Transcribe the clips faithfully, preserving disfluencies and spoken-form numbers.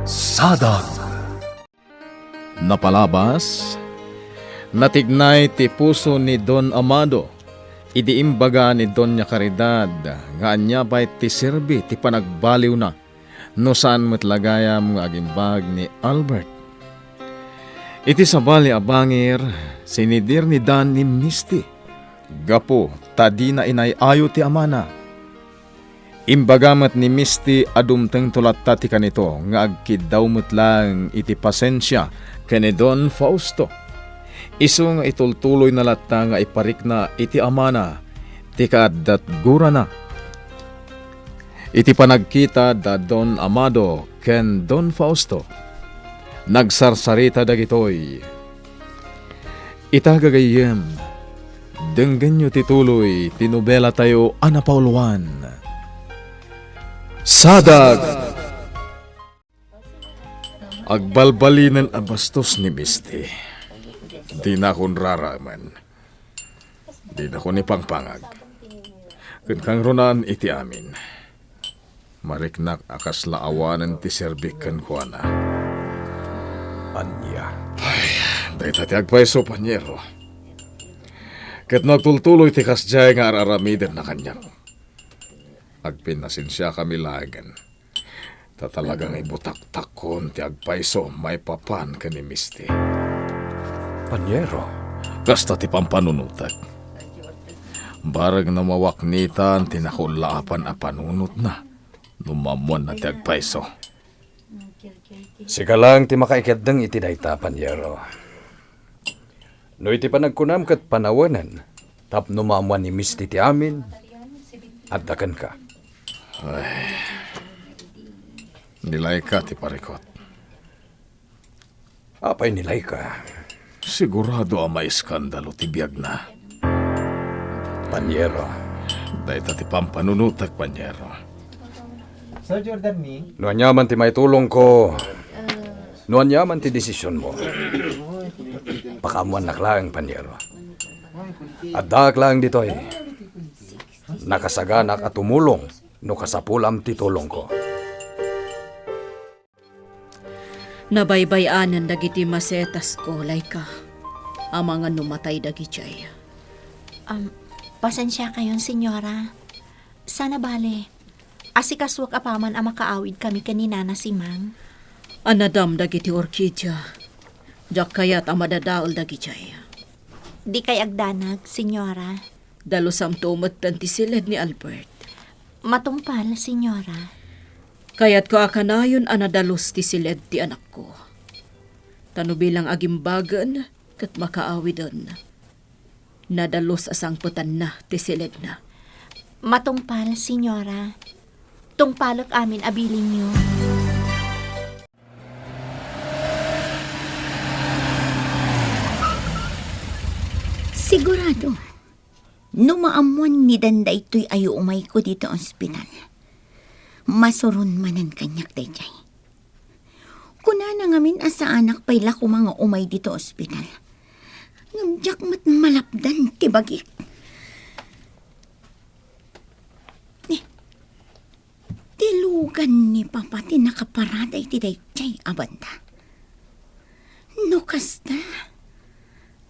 Sadag. Napalabas, natignay ti puso ni Don Amado idi imbaga ni Doña Caridad nga ania pay ti serbi ti panagbaliwna no saan met la gayam nga agimbag ni Albert. Iti sabali a bangir, sinidir ni Dan ni Misty gapu ta dina inay-ayo ti amana. Imbaga met ni Misty a dumtengto latta ti kanito nga agkiddaw met laeng iti pasensia ken ni Don Fausto. Isu nga itultuloyna latta nga iparikna iti amana ti kaaddatgurana. Iti panagkita da Don Amado ken Don Fausto, nagsarsarita dagitoy. Ita gagayyem, denggenyo ti tuloy ti nobelatayo a napauluan, Sadag. Agbalbalinen a bastos ni Misty. Dinakon raraemen. Dinakon ipangpangag. Ken kangrunan iti amin. Mariknak a kasla awanen ti serbik kenkuana. Ania? Ay, dayta ti agpayso, panyero. Ket no agtultuloy ti kasdiay nga ar-aramidenna kaniak, agpinnasensiakami laengen. Ta talagang ibutaktakkon ti agpayso maipapan ken ni Misty. Panyero. Kasta ti pampanunotek. Bareng no mawaknitan ti nakullaapan a panunotna no maammoanna ti agpayso. Sika laeng ti makaikeddeng iti dayta, panyero. No iti panagkunam ket panawenen tapno maammoan ni Misty ti amin, adda kenka. Ay, nilayka ti parikot. Apay nilayka? Sigurado a maiskandalo ti biagna. Panyero. Dayta ti pampanunotek, panyero. Sir Jordan, mi? No aniaman ti maitulongko, no aniaman ti desisionmo, pakaammoannak laeng, panyero. Addaak laeng ditoy. Nakasaganak a tumulong no kasapulam ti tulongko. Nabaybay-anen dagiti masetasko, Laika, amangan no matay dagidiay. Am, pasensiakayon, Senyora. Sana bale, asikasuak apaman a makaawid kami ken ni Nana Simang. Anadam dagiti orkidia. Diak kayat a madadael dagidiay. Dikay agdanag, Senyora. Dalusamto metten ti siled ni Albert. Matungpal, Senyora. Kayatko a kanayon a nadalus ti siled ti anakko. Ta no bilang agimbagen ket makaawiden, nadalus a sangpetanna ti siledna. Matungpal, Senyora. Tungpalek amin a bilinyo. Sigurado, no maammoan ni Dan daytoy a umayko ditoy ospital, masuron manen kaniak daydiay. Kunana ngamin a saanak pay la koma nga umay ditoy ospital. Ngem diak met malapdan ti bagik. Ti lugan ni Papa ti nakaparada iti daydiay a banda. No kasta,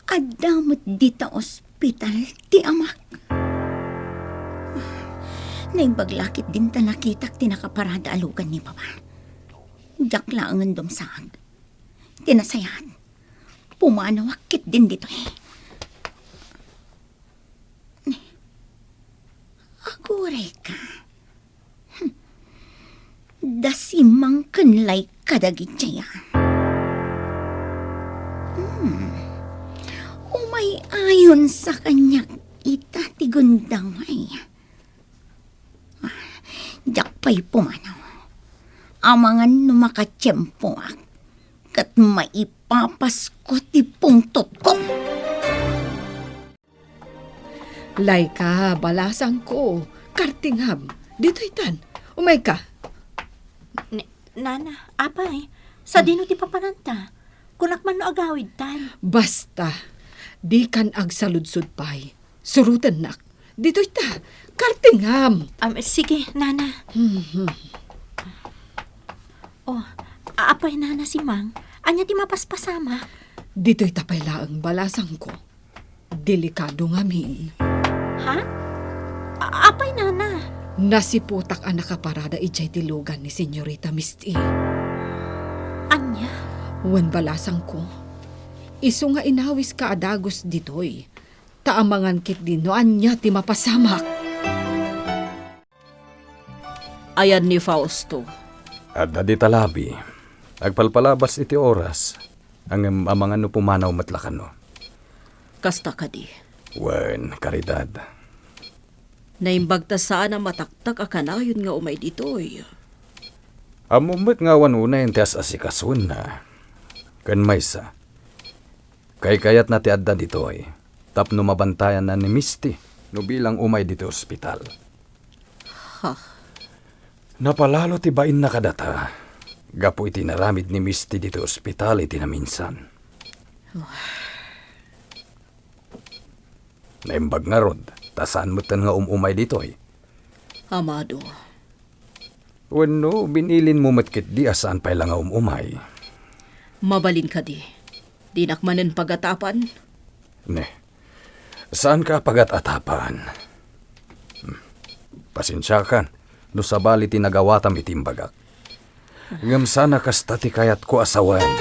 adda met dita ospital ti amak. Naimbag la ketdin ta nakitak ti nakaparada a lugan ni Papa. Diak laengen dumsaag. Ti nasayaat, pumanawak ketdin ditoy. Agurayka. Hmm. Da Simang ken Laika dagidiay a. Hmm. Umay-ayon sa kaniak ita ti gundaway. Ah, diak pay pumanaw. Amangan no makatiempoak ket maipapasko ti pungtotko. Laika, balasangko, kartingam. Ditoytan. Umayka. Ni-, Nana, apay, sadino ti papananta? Kunak man no agawidtan. Basta, dikan agsaludsod pay. Surotennak. Ditoyta, kartingam. Am, sige, Nana. Mhm. Oh, Apay, Nana Simang, ania ti mapaspasamak? Ditoy ta pay laeng balasangko. Delikado ngamin. Ha? A-, apay, Nana? Nasiputak a nakaparada idiay tilugan ni Senyorita Misty. Ania? Wen, balasangko, isu nga inawiska a dagus ditoy, ta amangan ketdi no ania ti mapasamak. Ayan ni Fausto. Adda dita labi. Agpalpalabas iti oras. Ngem amangan no pumanaw met la kano. Kasta kadi? Wen, Caridad. Naimbag ta saan a mataktak a kanayon nga umay ditoy. Ammom met nga awan unayen ti as-asikasuenna. Ken maysa, kaykayatna ti adda ditoy tapno mabantayanna ni Misty no bilang umay ditoy ospital. Ha? Napalalo ti bainna kadata gapu iti inaramid ni Misty ditoy ospital iti naminsan. Naimbag ngarud, ta saan metten nga um-umay ditoy. Amado. Wenno, binilinmo met ketdi a saan pay la nga um-umay. Mabalin kadi, dinak manen pagatapan? Ne, saanka a pagat-atapan. Hmm. Pasensiakan no sabali ti nagawatam iti imbagak. Ngem saan a kasta ti kayatko a sawen.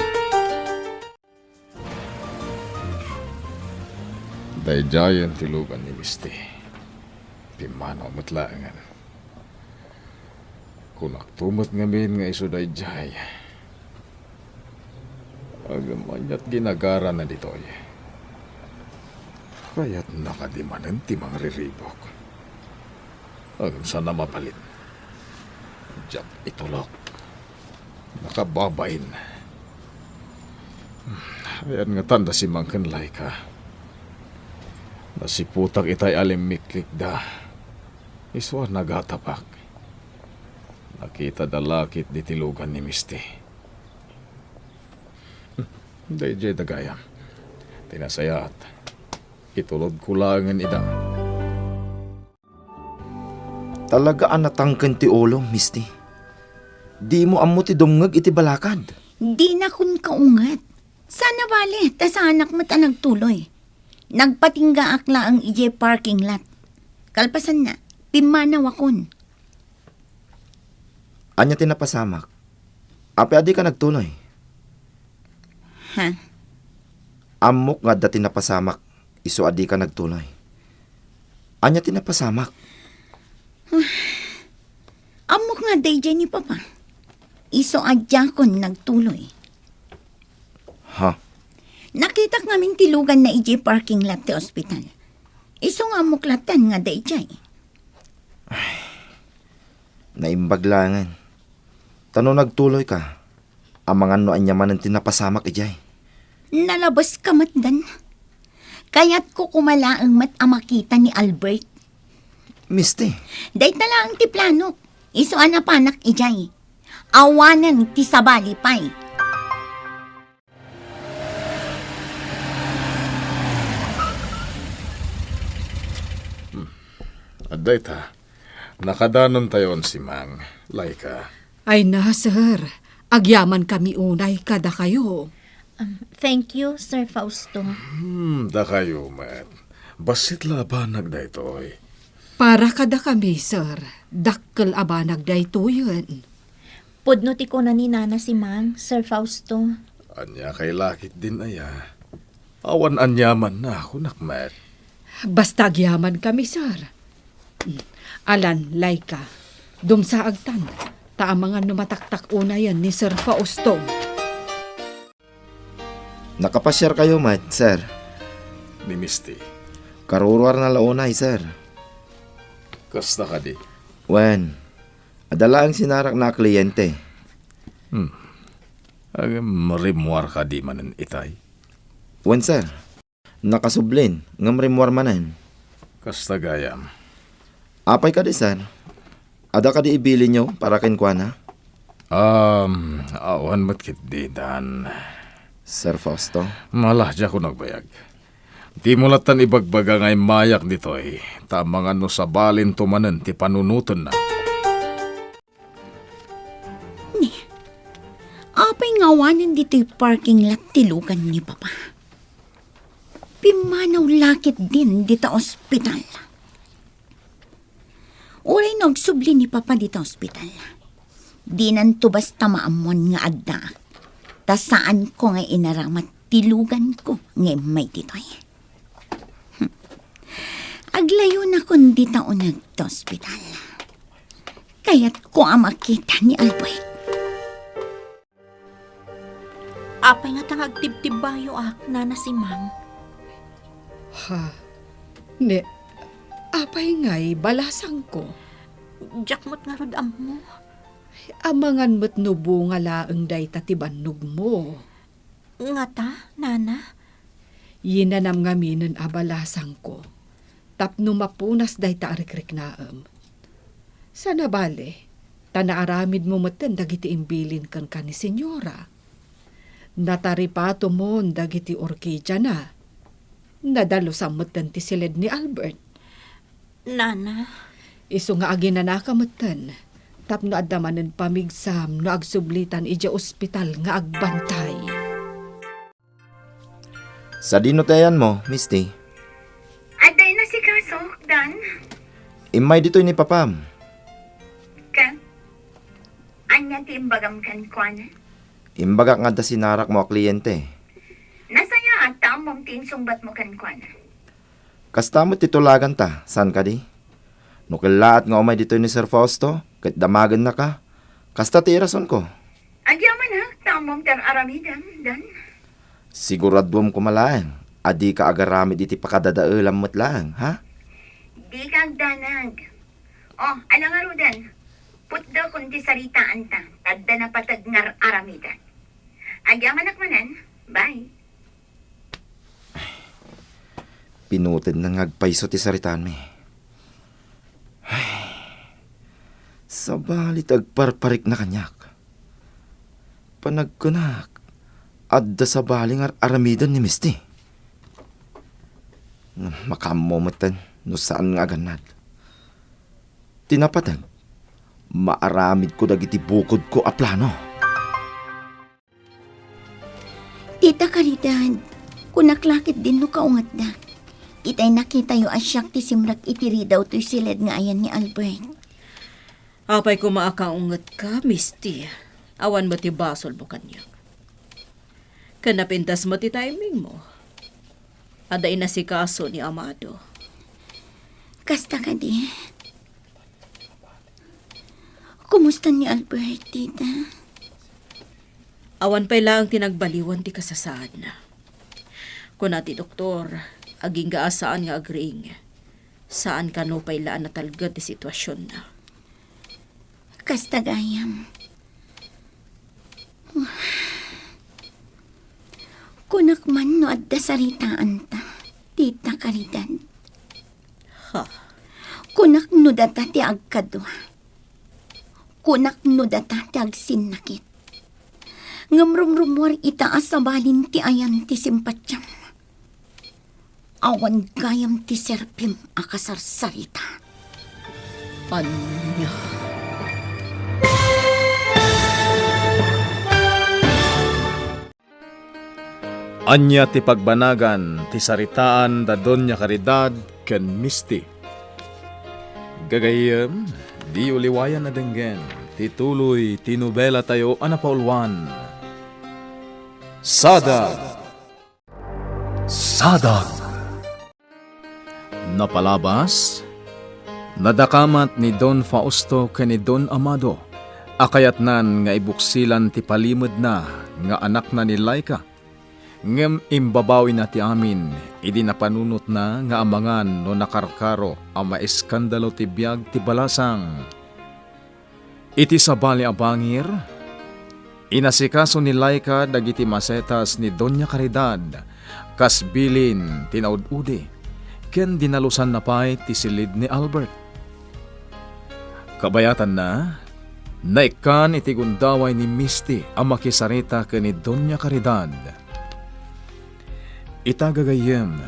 Daydiayen ti lugan ni Misty. Pimmanaw met laengen. Kunakto met ngamin nga isu daydiay. Ngem aniat ginagarana ditoy? Kayatna kadi manen ti mangriribuk? Ngem saan a mabalin. Diak itulok. Nakababain. Ayan ngatan da Simang ken Laika. Nasiputak itay a limmiklikda. Isu a nagatapak. Nakitada la ketdi ti lugan ni Misty. Daydiay da gayam. Ti nasayaat, itulodko laengen ida. Talaga a natangken ti ulom, Misty. Dimo ammo ti dumngeg iti balakad. Dinakon kaunget. Saan a bale, ta saanak met a nagtuloy. Nagpatinggaak laeng idiay parking lot. Kalpasanna, pimmanawakon. Ania ti napasamak? Apay a dika nagtuloy? Ha? Ammok nga adda ti napasamak, isu a dika nagtuloy. Ania ti napasamak? Ammok nga adda idiay ni Papa. Isu a diakon nagtuloy. Ha? Nakitak ngamin ti luganna idiay parking lot ti ospital. Isu nga ammok latta nga adda idiay. Naimbag laengen. Ta no nagtuloyka, amangan no ania manen ti napasamak idiay. Nalabeska met den. Kayatko koma laeng met a makita ni Albert. Misty. Dayta laeng ti planok. Isu a napanak idiay. Awanen ti sabali pay. Hmm. Adda ita. Nakadanontayon, Simang. Laika. Ay na, sir. Agyamankami unay kadakayo. Um, thank you, Sir Fausto. Hmm, dakayo met. Bassit la a banag daytoy. Para kadakami, sir, dakkel a banag daytoyen. Pudno ti kuna ni Nana Simang, Sir Fausto. Ania kay lakit din aya? Awan aniamanna, kunak met. Basta agyamankami, sir. Alan, Laika, dumsaagtan, ta amangan no mataktak unayen ni Sir Fausto. Nakapasiarkayo met, sir? Ni Misty. Karuruarna la unay, sir. Kasta kadi? Wen, adda laeng sinarakna a kliyente. Hmm. Agem, rimmuar kadi manen itay? Wen, sir. Nakasublin, ngem rimmuar manen. Kasta gayam. Apay kadi, sir? Adda kadi ibilinyo para kenkuana? Um, awan met ketdi, Dan. Sir Fausto? Mala, diakon agbayag. Dimo lattan ibagbaga nga immayak ditoy, ta amangan no sabalinto manen ti panunotenna. Ni, apay pay nga awanen ditoy parking lot ti lugan ni Papa. Pimmanaw la ketdin dita ospital. Uray no agsubli ni Papa dita ospital, dinanto basta maammuan nga addaak, ta saanko nga inaramat ti luganko nga immay ditoy. Hmm. Aglayonakon dita uneg ta ospital. Kayatko a makita ni Albert. Apay ngata nga agtibtibbayoak, Nana Simang? Ha? Ne, apay ngay balasangko? Diak met ngarud ammo. Amangan met no bunga laeng dayta ti bannogmo. Ngata, Nana? Yinanam ngaminen a balasangko tapno mapunas dayta a rikriknaem. Sana bale, ta naaramidmo metten dagiti imbilin kenka ni Senyora. Nataripatomon dagiti orkidiana. Nadalusam metten ti siled ni Albert. Nana. Isu nga aginanaka metten, tapno adda manen pamigsam no agsublitan idiay ospital nga agbantay. Sadino ti ayanmo, Misty? Adda inasikaso, Dan. Immay ditoy ni Papam. Ken? Ania ti imbagam kenkuana? Imbagak nga adda sinarakmo a kliente. Nasayaat ta ammom ti insungbatmo kenkuana. Kasta met ti tulaganta, saan kadi? No kellaat nga umay ditoy ni Sir Fausto, ket damagennaka, kasta ti irasonko. Agyamanak ta ammom ti ar-aramidem, Dan. Siguraduem koma laeng a dika agaramid iti pakadadaelam met laeng, ha? Dika agdanag. O, ala ngaruden, putdekon ti saritaanta, ta adda napateg nga ar-aramidem. Agyamanak manen, bye. Pinutedna nga agpayso ti saritaanmi. Ay, sabali ti agparparikna kaniak. Panagkunak, adda sabali nga ar-aramiden ni Misty. Makaammo metten no saan nga agannad. Ti napateg, maaramidko dagiti bukodko a plano. Tita Caridad, kunak la ketdin no kaungetda. Itay nakitayo a siak ti simrek iti ridaw toy siled nga ayan ni Albert. Apay koma a kaungetka, Misty. Awan met ti basolmo kaniak. Ken napintas met ti timingmo. Adda inasikaso ni Amado. Kasta kadi? Kumusta ni Albert, tita? Awan pay laeng ti nagbaliwan ti kasasaadna. Kuna ti doktor, agingga a saan nga agriing. Saan kano pay la a natalged ti situasionna. Kasta gayam. Kunak man no adda saritaanta, Tita Caridad. Ha? Kunak no data ti agkadua. Kunak no data ti agsinnakit. Ngem rumrumuar ita a sabalin ti ayan ti simpatiam. Awan gayam ti serpim a kasarsarita. Ania? Ania ti pagbanagan ti saritaan da Doña Caridad ken Misty? Gagayyem, diyo liwayan a denggen ti tuloy ti nobelatayo a napauluan, Sadag. Sadag. Napalabas, nadakamat ni Don Fausto ken ni Don Amado a kayatnan nga ibuksilan ti palimedna nga anakna ni Laika, ngem imbabawina ti amin idi napanunotna nga amangan no nakarkaro a maiskandalo ti biag ti balasang. Iti sabali a bangir, inasikaso ni Laika dagiti masetas ni Doña Caridad kas bilin ti naud-udi, ken dinalusanna pay ti silid ni Albert. Kabayatanna, naikkan iti gundaway ni Misty a makisarita ken ni Doña Caridad. Ita gagayyem,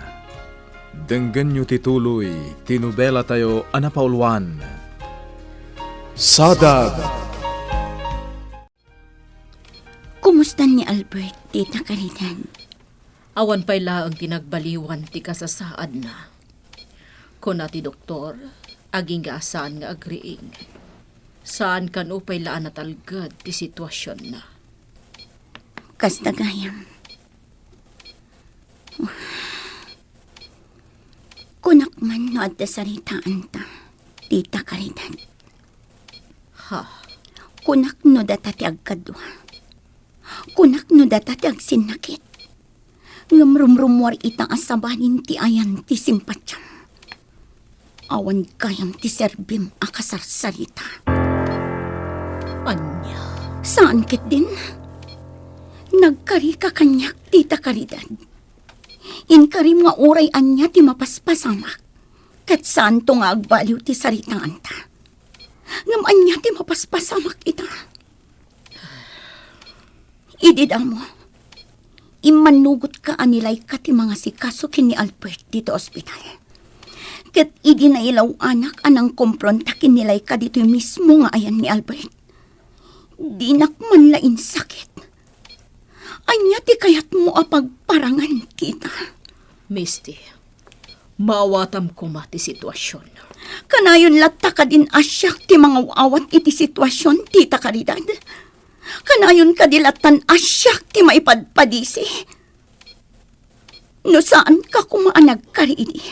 denggenyo ti tuloy ti nobelatayo a napauluan, Sadag. Kumusta ni Albert, Tita Caridad? Awan pay laeng ti nagbaliwan ti kasasaadna. Kuna ti doktor, agingga a saan nga agriing. Saan kano pay la a natalged ti situasionna. Kasta gayam. Kunak man no adda saritaanta, Tita Caridad. Ha? Kunak no data ti agkadua. Kunak no data ti agsinnakit. Ngem rumrummuar ita a sabalin ti ayan ti simpatiam. Awan gayam ti serbim a kasarsarita. Ania? Saan ketdin? Nagkarika kaniak, Tita Caridad. Inkarim nga uray ania ti mapaspasamak, ket saanto nga agbaliw ti saritaanta. Ngem ania ti mapaspasamak ita? Idi damo, immannugotka a ni Laika ti mangasikaso ken ni Albert ditoy ospital. Ket idi nailaw-anak a nangkompronta ken ni Laika ditoy mismo nga ayan ni Albert, dinak man la insakit. Ania ti kayatmo a pagparangan, Tita? Misty, maawatam koma ti situasion. Kanayon latta kadin a siak ti mangaw-awat iti situasion, Tita Caridad? Kanayon kadi lattan a siak ti maipadpadisi? No saanka koma a nagkari idi,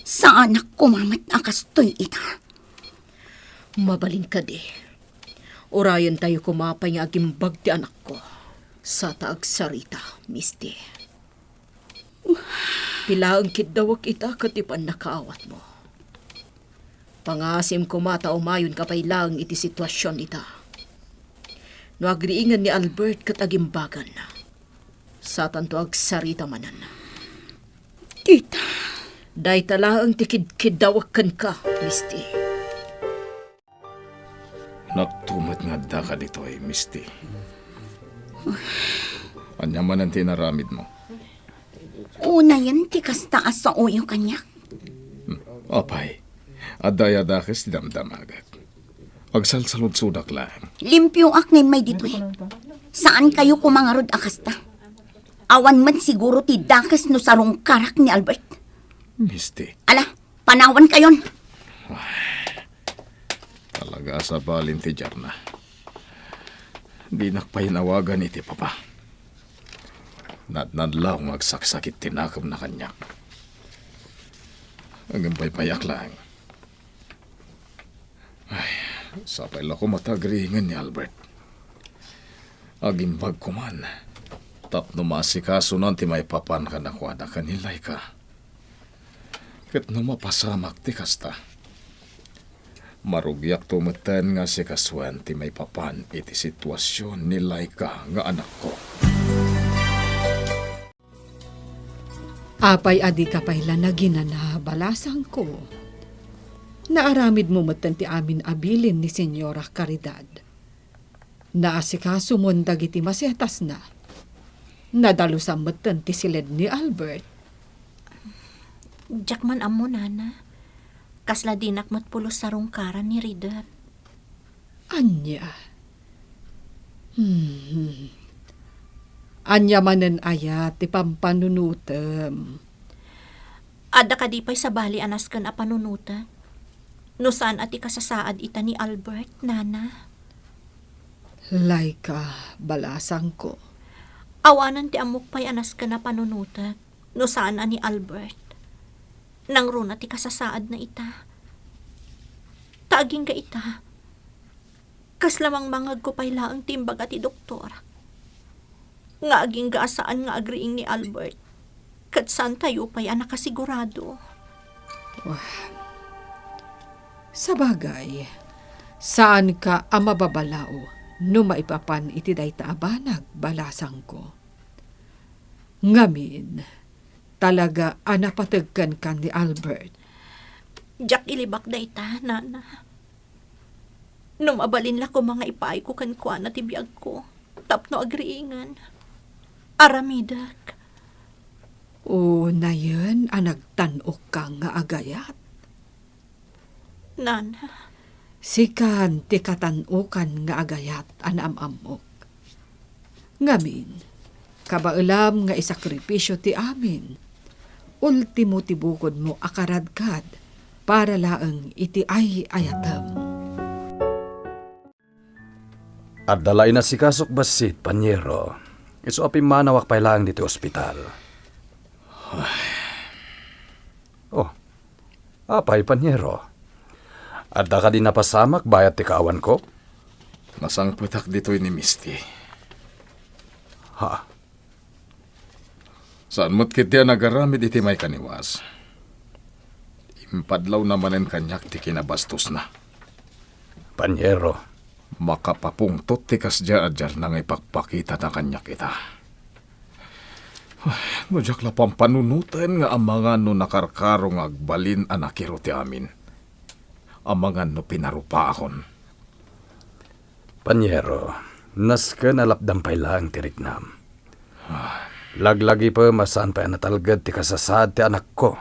saanak koma met a kastoy ita. Mabalin kadi, urayentayo koma pay nga agimbag ti anakko, sa ta agsarita, Misty. Pilaeng kiddawek ita ket ti pannakaawatmo. Pangasim koma ta umayonka pay laeng iti situasion ita. No agriingen ni Albert ket agimbagan, satanto agsarita manen. Tita. Dayta laeng ti kidkiddawek kenka, Misty. Naktumet nga addaka ditoy, Misty. Ania manen ti inaramidmo? Unayen ti kasta a saoyo kaniak. Hmm, apay, adda aya dakes ti damdamagek? Agsalsaludsodak laeng. Limpioak nga immay ditoy. Saankayo koma ngarud a kasta. Awan met siguro ti dakes no sarungkarak ni Albert. Misty. Ala, panawankayon. Talaga a sabalin ti diakna. Dinak pay inawagan iti papa. Nadnadlaw nga agsaksakit ti nakemna kaniak. Agpaypayak laeng. Ay, sapay la koma ta agriingen ni Albert. Agimbag koman tapno maasikasonan ti maipapan kadakuada ken ni Laika. Ket no mapasamak ti kasta, marugiakto metten nga asikasoen ti maipapan iti situasion ni Laika nga anakko. Apay a dika pay la naginana, balasangko? Naaramidmo metten ti amin a bilin ni Señora Caridad. Naasikasomon dagiti masetasna. Nadalusam metten ti siled ni Albert. Diak man ammo, Nana. Kasla dinak met pulos sarungkaran ni Ridep. Ania? Hmm. Ania manen aya ti pampanunotem? Adda kadi pay sabali a nasken a panunotek? No saan a ti kasasaad ita ni Albert, Nana? Laika, balasangko. Awanen ti ammok pay a nasken a panunotek no saan a ni Albert. Nangruna ti kasasaadna ita. Ta agingga ita, kasla mangmangegko pay laeng ti imbaga ti doktor, nga agingga a saan nga agriing ni Albert, ket saantayo pay a nakasigurado. Wah. Sabagay, saanka a mababalao no maipapan iti dayta a banag, balasangko. Ngamin, talaga a napateg kenka ni Albert. Diak ilibak dayta, Nana. No mabalin la koma nga ipaayko kenkuana ti biagko tapno agriingen. Aramidek. Unayen a nagtan-okka nga agayat. Nana. Sikan ti katan-okan nga agayat a naam-ammok. Ngamin, kabaelam nga isakripisio ti amin. Ultimo ti bukodmo a karadkad para laeng iti ay-ayatem. Adda la inasikasok bassit, Panyero. Isu a pimmanawak pay laeng ditoy ospital. Oh, apay, Panyero? Adda kadi napasamak bayat ti kaawanko? Nasangpetak ditoy ni Misty. Ha? Saan met ketdi a nagaramid iti maikaniwas. Impadlawna manen kaniak ti kinabastosna. Panyero. Makapapungtot ti kasdiay a diarna nga ipakpakitana kaniak ita. No diak la pampanunoten nga amangan no nakarkaro nga agbalin a nakiro ti amin. Amangan no pinarupaakon. Panyero, nasken a lapdam pay laeng ti riknam. Laglagipem a saan pay a natalged ti kasasaad ti anakko.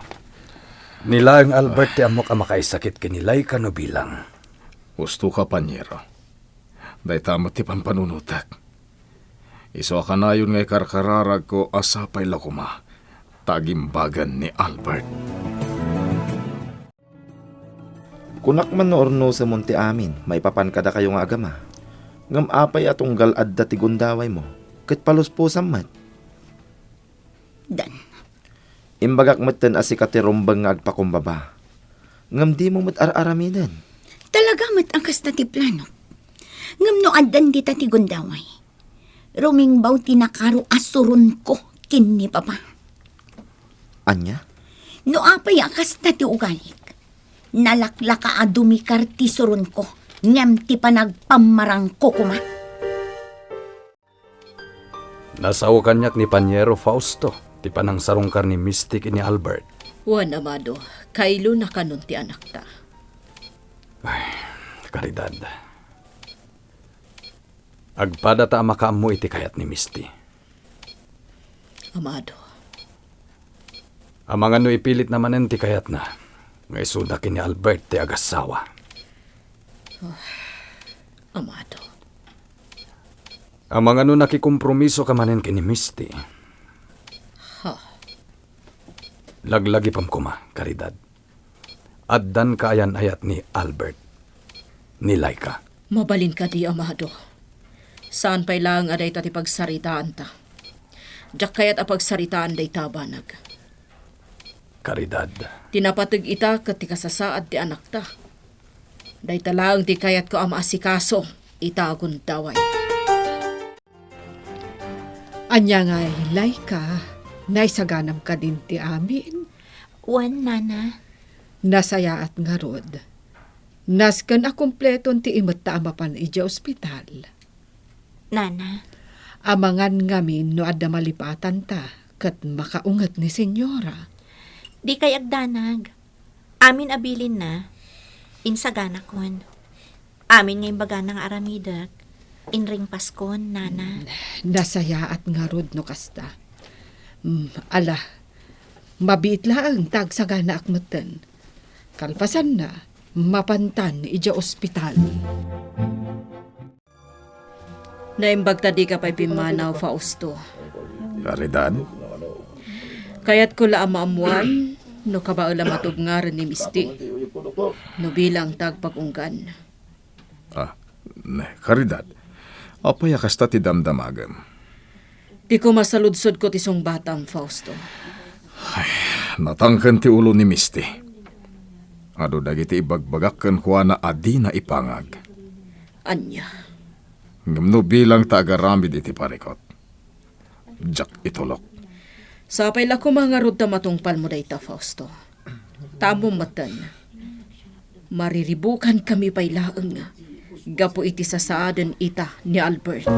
Ni laeng Albert ti ammok a makaisakit ken ni Laika no bilang. Husto ka, Panyero. Dayta met ti pampanunotek. Isu a kanayon nga ikarkararagko a sapay la koma ta agimbagan ni Albert. Kunak man no urnosemon ti amin maipapan kadakayo nga agama. Ngem apay a tunggal adda ti gundawaymo, ket paluspusam met? Dan. Imbagak metten a sika ti rumbeng nga agpakumbaba. Ngem dimo met ar-aramiden. Talaga met a kasta ti planok. Ngem no addan dita ti gundaway, rumingbaw ti nakaro a suronko ken ni Papa. Ania? No apay a kasta ti ugalik, nalaklaka a dumikar ti suronko, ngem ti panagpammarangko koma. Nasao kaniak ni Panyero Fausto ti panangsarungkar ni Misty ken ni Albert. Wen, Amado, kailona kanon ti anakta. Ay, Caridad. Agpadata a makaammo iti kayat ni Misty. Amado. Amangan no ipilitna manen ti kayatna nga isuna ken ni Albert ti agasawa. Oh, Amado. Amangan no nakikompromisoka manen ken ni Misty. Ha? Laglagipem koma, Caridad. Addan kaayan-ayat ni Albert, ni Laika. Mabalin kadi, Amado. Saan pay laeng a dayta ti pagsaritaanta. Diak kayat a pagsaritaan dayta a banag. Caridad. Ti napateg ita ket ti kasasaad ti anakta. Dayta laeng ti kayatko a maasikaso ita a gundaway. Ania ngay, Laika, naisaganam kadin ti amin? Wen, Nana. Nasayaat ngarud. Nasken a kumpleton ti imetta a mapan idiay ospital. Nana. Amangan ngamin no adda malipatanta ket makaunget ni Senyora. Dikay agdanag. Amin a bilinna, insaganakon. Amin nga imbagana nga aramidek, inringpaskon, Nana. Nasayaat ngarud no kasta. Mm, ala, mabiit laeng ta agsaganaak metten. Kalpasanna, mapantan idiay ospital. Naimbag ta dika pay pimmanaw, Fausto. Caridad? Kayatko la a maammoan no kabaelam a tubngaren ni Misty, no bilang ta agpag-unggan. Ah, ne, Caridad, apay a kasta ti damdamagem? Ti kumasaludsodko ti sungbatam, Fausto. Ay, natangken ti ulo ni Misty. Adu dagiti ibagbagak kenkuana a dina ipangag. Ania? Ngem no bilang ta agaramid iti parikot, diak itulok. Sapay la koma ngarud ta matungpalmo dayta, Fausto. Ta ammom metten, mariribukankami pay laeng gapu iti sasaaden ita ni Albert.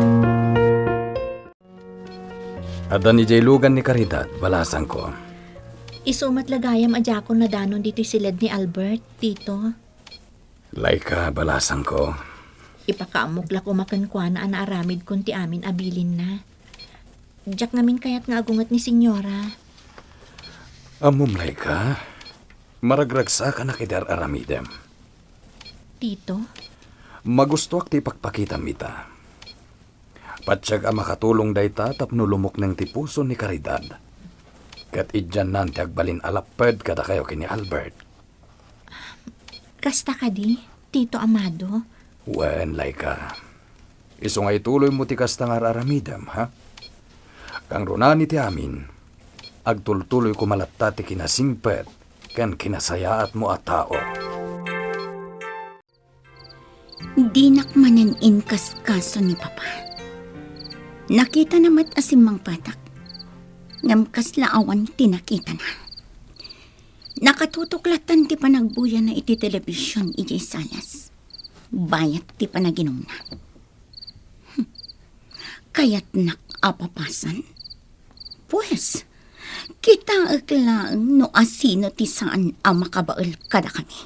Addan idiay lugan ni Caridad, balasangko. Isu met la gayam a diakon nadanon ditoy siled ni Albert, Tito. Laika, balasangko. Ipakaammok la koma kenkuana a naaramidkon ti amin a bilinna. Diak ngamin kayat nga agunget ni Senyora. Ammom, Laika, maragragsakanak iti ar-aramidem. Tito? Magustoak ti ipakpakitam ita. Patiek a makatulong dayta tapno lumukneng ti puso ni Caridad. Ket idiannan ti agbalin a lapped kadakayo ken ni Albert. Kasta kadi, Tito Amado? Wen, Laika. Isu nga ituloymo ti kasta nga ar-aramidem, ha? Kangrunaan iti amin, agtultuloy koma latta ti kinasingpet ken kinasayaatmo a tao. Dinak manen inkaskaso ni Papa. Nakitana met a simmangpetak, ngem kasla awan ti nakitana. Nakatutok lattan ti panagbuyana iti telebision idiay salas, bayat ti panaginumna. Hmm. Kayatnak a papasan? Pues, kitaek laeng no asino ti saan a makabael kadakami.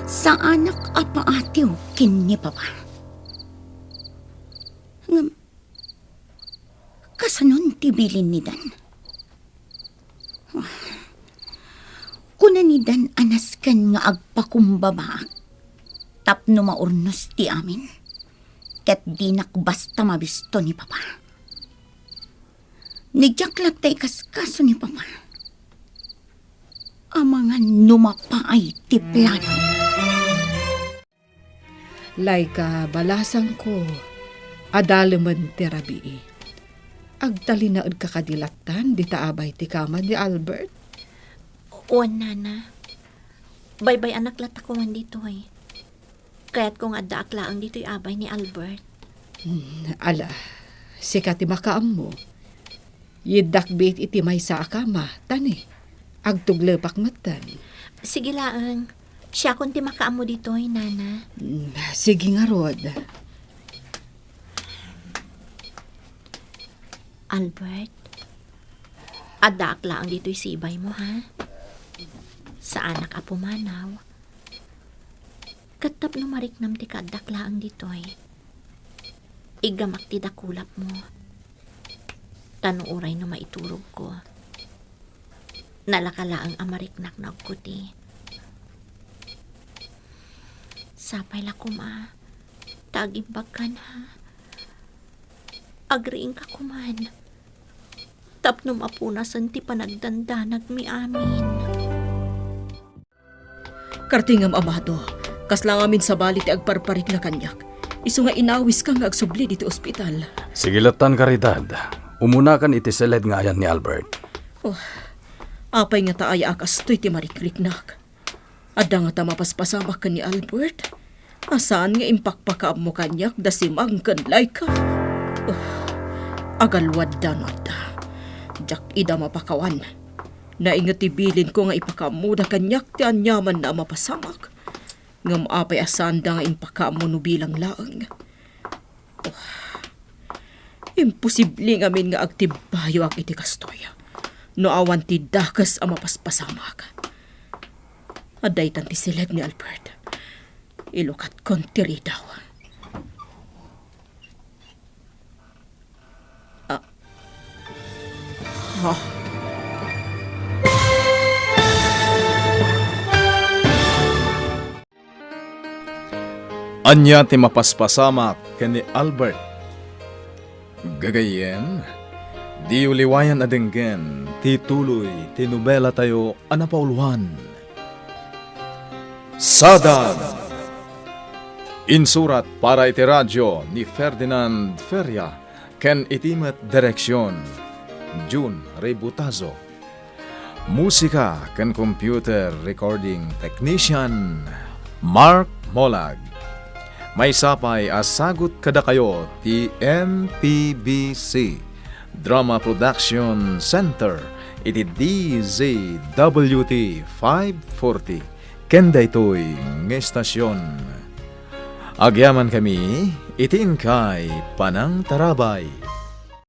Saanak a paatiw ken ni Papa. Ngem, kasanon ti bilin ni Dan? Kuna ni Dan a nasken nga agpakumbabaak tapno maurnos ti amin, ket dinak basta mabisto ni Papa. Ni diak latta ikaskaso ni Papa. Amangan no mapaay ti plano. Laika, balasangko, adalemen ti rabii. Agtalinaedka kadi lattan dita abay ti kama ni Albert? Wen, Nana. Baybay-anak latta koma ditoy. Kayatko nga addaak laeng ditoy abay ni Albert. Hmm, ala, sika ti makaammo. Yiddak biit iti maysa a kama, tani. Agtuglepak metten. Sige laeng. Siakon ti makaammo ditoy, Nana. Mm, sige ngarud. Albert, addaak laeng ditoy sibaymo, ha? Saanak a pumanaw. Ket tapno mariknam ti kaaddak laeng ditoy, iggamak ti dakulapmo. Ta no uray no maiturogko, nalaka laeng a mariknak no agkuti. Sapay la koma ta agimbagkan, ha? Agriingka koman tapno mapunasen ti panagdandanagmi amin. Kartingam, Amado, kasla ngamin sabali ti agparparikna kaniak, isu nga inawiska nga agsubli ditoy ospital. Sige lattan, Caridad. Umunakan iti siled nga ayan ni Albert. Oh, apay ngata aya a kastoy ti marikriknak? Adda ngata mapaspasamak ken ni Albert? A saan nga impakpakaammo kaniak da Simang ken Laika? Oh, agaluadda no adda. Diak ida mapakawan. Nainget ti bilinko nga ipakaammoda kaniak ti aniamanna a mapasamak. Ngem apay a saanda nga impakaammo no bilang laeng? Oh, imposible ngamin nga agtibbayoak iti kastoy no awan ti dakes a mapaspasamak. Adda itan ti siled ni Albert. Ilukatkon ti ridaw. Ah. Ha? Ania ti mapaspasamak ken ni Albert? Gagayyem, diyo liwayan a denggen ti tuloy ti nobelatayo a napauluan, Sadad. Insurat para iti radio ni Ferdinand Feria ken iti met direksion, Jun Ributazo. Musika ken computer recording technician, Mark Molag. Maysa pay a sagut kadakayo ti M P B C Drama Production Center iti D Z W T five forty ken daytoy nga estasion. Agyamankami iti inkay panangtarabay.